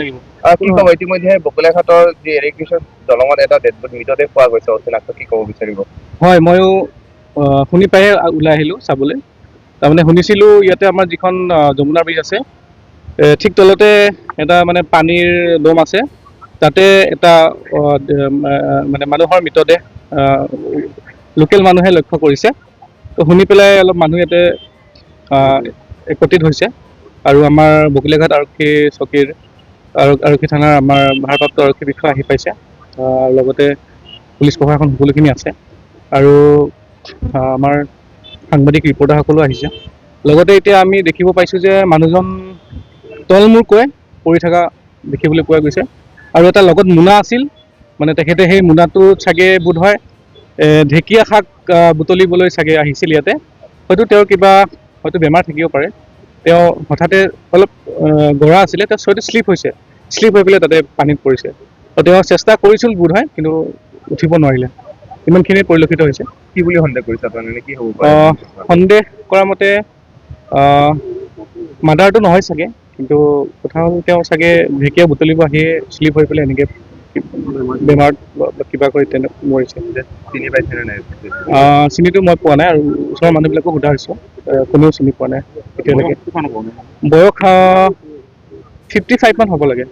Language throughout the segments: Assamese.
লাগিব। কি ক'ব, ইতিমধ্যে বকলীয়াঘাটৰ যি ইৰিগেশ্যন দলঙত এটা ডেড মৃতদেহ পোৱা গৈছে অচিনাক্ত, কি ক'ব বিচাৰিব? হয়, ময়ো শুনি পায়ে ওলাই আহিলোঁ চাবলৈ। তাৰমানে শুনিছিলোঁ ইয়াতে আমাৰ যিখন যমুনা ব্ৰিজ আছে, ঠিক তলতে এটা মানে পানীৰ দম আছে, তাতে এটা মানে মানুহৰ মৃতদেহ লোকেল মানুহে লক্ষ্য কৰিছে। তো শুনি পেলাই অলপ মানুহ ইয়াতে একত্ৰিত হৈছে আৰু আমাৰ বকলীয়াঘাট আৰক্ষী চকীৰ আৰু আৰক্ষী থানাৰ আমাৰ ভাৰপ্ৰাপ্ত আৰক্ষী বিষয়া আহি পাইছে, লগতে পুলিচ প্ৰশাসন সকলোখিনি আছে আৰু আমাৰ সাংবাদিক ৰিপৰ্টাৰসকলো আহিছে। লগতে এতিয়া আমি দেখিব পাইছোঁ যে মানুহজন তলমূৰকৈ পৰি থকা দেখিবলৈ পোৱা গৈছে আৰু এটা লগত মোনা আছিল, মানে তেখেতে সেই মোনাটোত চাগে বোধহয় ঢেকীয়া শাক বুটলিবলৈ চাগে আহিছিল ইয়াতে। হয়তো তেওঁৰ কিবা হয়তো বেমাৰ থাকিব পাৰে। তেওঁ হঠাতে অলপ গৰা আছিলে, তেওঁ হয়তো শ্লিপ হৈছে, শ্লিপ হৈ পেলাই তাতে পানীত পৰিছে। তো তেওঁ চেষ্টা কৰিছিল বোধহয়, কিন্তু উঠিব নোৱাৰিলে। ইমানখিনি পৰিলক্ষিত হৈছে। কি বুলি সন্দেহ কৰিছে আপোনালোকে, কি হ'ব পাৰে? সন্দেহ কৰা মতে মাৰ্ডাৰটো নহয় চাগে, কিন্তু কথা হ'ল তেওঁ চাগে ঢেকীয়া বুটলিব আহিয়ে শ্লিপ হৈ পেলাই এনেকৈ বেমাৰত বা কিবা কৰি তেনে মৰিছে। চিনি পাইছে নে নাই? চিনিটো মই পোৱা নাই আৰু ওচৰৰ মানুহবিলাকো সোধা হৈছে, কোনেও চিনি পোৱা নাই এতিয়ালৈকে। বয়স 55 মান হ'ব লাগে।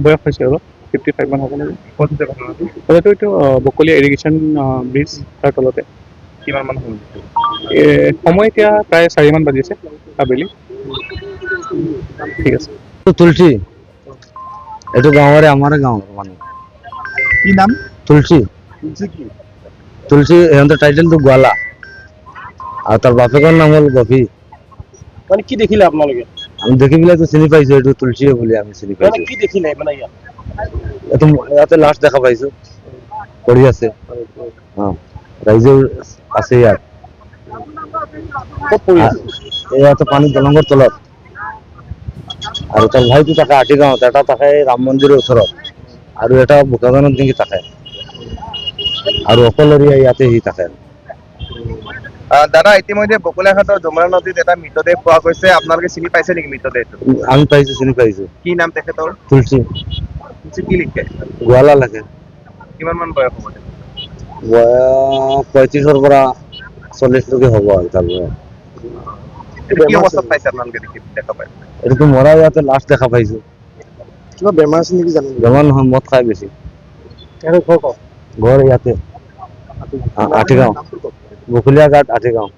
বয়স হৈছে অলপ, 55 মান হ'ব লাগে। ক'ত হৈছে ঘটনাটো? হয়তো এইটো বকলীয়া ইৰিগেশ্যন ব্ৰিজ, তাৰ তলতে। কিমান মান সময় হৈছে? সময় এতিয়া প্ৰায় 4মান বাজিছে আবেলি। ঠিক আছে। তুলসী, এইটো গাঁৱৰে, আমাৰে গাঁৱৰ মানুহ। কি নাম? তুলসী। তুলসী কি? তুলসী, সিহঁতৰ টাইটেলটো গোৱালা আৰু তাৰ বাপেকৰ নাম হ'ল গভী। মানে কি দেখিলে আপোনালোকে? আমি দেখি পেলাইতো চিনি পাইছো, এইটো তুলসীয়ে বুলি আমি চিনি মানে পাইছো। কি দেখিলে মানে ইয়াত? এইটো ইয়াতে লাষ্ট দেখা পাইছো, পৰি আছে। অ, ৰাইজেও আছে ইয়াত। ক'ত পৰি আছে? ইয়াতে পানী দলঙৰ তলত। আৰু তাৰ ভাইটো থাকে আটিগাঁৱত, এটা থাকে ৰাম মন্দিৰৰ ওচৰত আৰু এটা বোকাজানত নেকি থাকে আৰু অকলৰীয়া ইয়াতে সি থাকে। দাদা, ইতিমধ্যে বকলীয়াঘাটৰ যমুনা নদীত এটা মৃতদেহ পোৱা গৈছে, আপোনালোকে চিনি পাইছে নেকি মৃতদেহটো? আমি পাইছো, চিনি পাইছো। কি নাম তেখেতৰ? তুলসী। তুলসী কি লিখে? গোৱালা লাগে। কিমান মান বয়স হ'ব তেখেতৰ? বয়স 35ৰ পৰা 40লৈকে হ'ব আৰু তাৰ বয়স। এইটো কি অৱস্থাত পাইছে আপোনালোকে দেখা পাইছে? এইটোতো মৰা ইয়াতে লাষ্ট দেখা পাইছো। কিবা বেমাৰ আছে নেকি জানো? বেমাৰ নহয়, মদ খাই বেছি। তেখেতৰ ঘৰ ক'ত? ঘৰ ইয়াতে আঠিগাঁও, বকুলীয়া ঘাট, আঠিগাঁও।